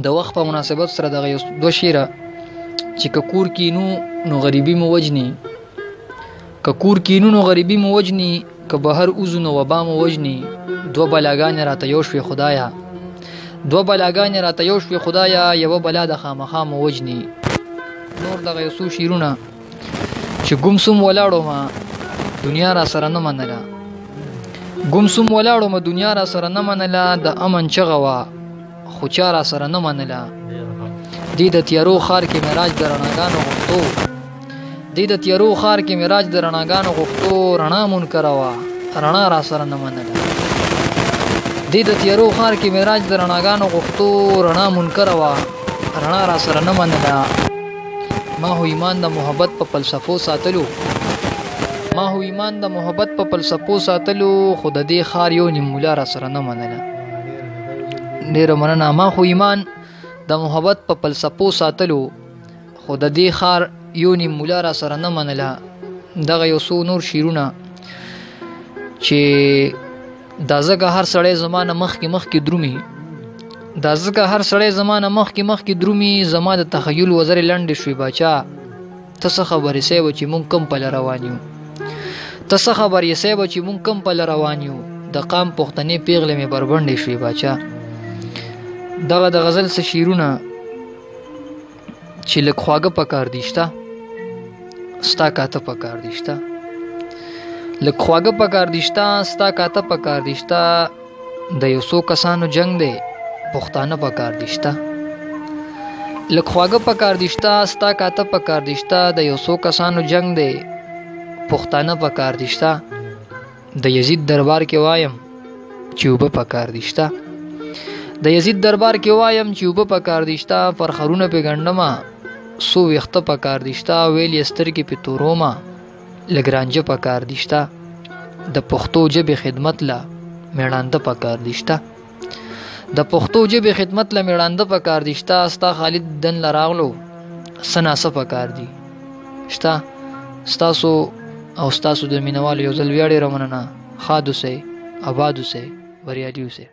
د وخت په مناسبت سره دغه یو دوه شعره چې که کور کینو نو غریبي مو وجني، که کور کینو نو غریبي مو وجني، که بهر وځو نو وبا مو وجني. دوه بلاګانې راته یو شوې خدایه، دوه بلاګانې راته یو شوې خدایه، یوه بلا د خامخا مو وجني. نور دغه یو څو شعرونه چې ګم سوم ولاړو ما دنیا را سره نه منله، ګم سوم ولاړو ما دنیا را سره نه منله، د امن چغه وه خو چا را سره نه منله. دې د تیارو ښار کې معراج د رڼاګانو غوښتو، دې د تیارو ښار کې معراج د رڼاګانو غوښتو، رڼا منکره وه رڼا را سره نه منله. دې د تیارو ښار کې معراج د رڼاګانو غوښتو، رڼا منکره وه رڼا را سره نه منله. ما هو ایمان د محبت په فلسفو ساتلو، ما هو ایمان د محبت په فلسفو ساتلو، خو د دې ښار یو نیم مولا را سره نه منله. ډېره مننه. ما خو ایمان د محبت په فلسفو ساتلو، خو د دې ښار یو نیم مولا را سره نه منله. دغه یو څو نور شعرونه چې دا ځکه هر سړی زما نه مخکې مخکې درومي، دا ځکه هر سړی زما نه مخکې مخکې درومي، زما د تخیل وزرې لنډې شوې باچا، ته څه خبر یې صاحب چې مونږ کوم پله روان یو، ته څه خبر یې صاحب چې مونږ کوم پله روان یو، د قام پښتنې پیغلې مې بربنډې شوې باچا. دغه د غزل څه شعرونه چې لږ خواږه پکار دي شته، ستا کاته پکار دي شته، لږ خواږه پکار دي شته، ستا کاته پکار دي شته، د یو څو کسانو جنګ دی پښتانه پکار دي شته. لږ خواږه پکار دي شته، ستا کاته پکار دي شته، د یو څو کسانو جنګ دی پښتانه پکار دي شته. د یزید دربار کې وایم چې اوبه پکار دي شته، د یزید دربار کې وایم چې اوبه پکار دي شته، فرخرونه پې ګنډمه څو ویښته پکار دي شته، ویل یې سترګې پې تورومه لږ رانجه پکار دي شته، د پښتو ژبې خدمت له مېړانده پکار دي شته، د پښتو ژبې خدمت له مېړانده پکار دي شته، ستا خالد دن له راغلو څه ناڅه پکار دي شته. ستاسو او ستاسو د مینوالو یو ځل بیا ډېره مننه. ښاد اوسئ، اباد اوسئ، بریالي اوسئ.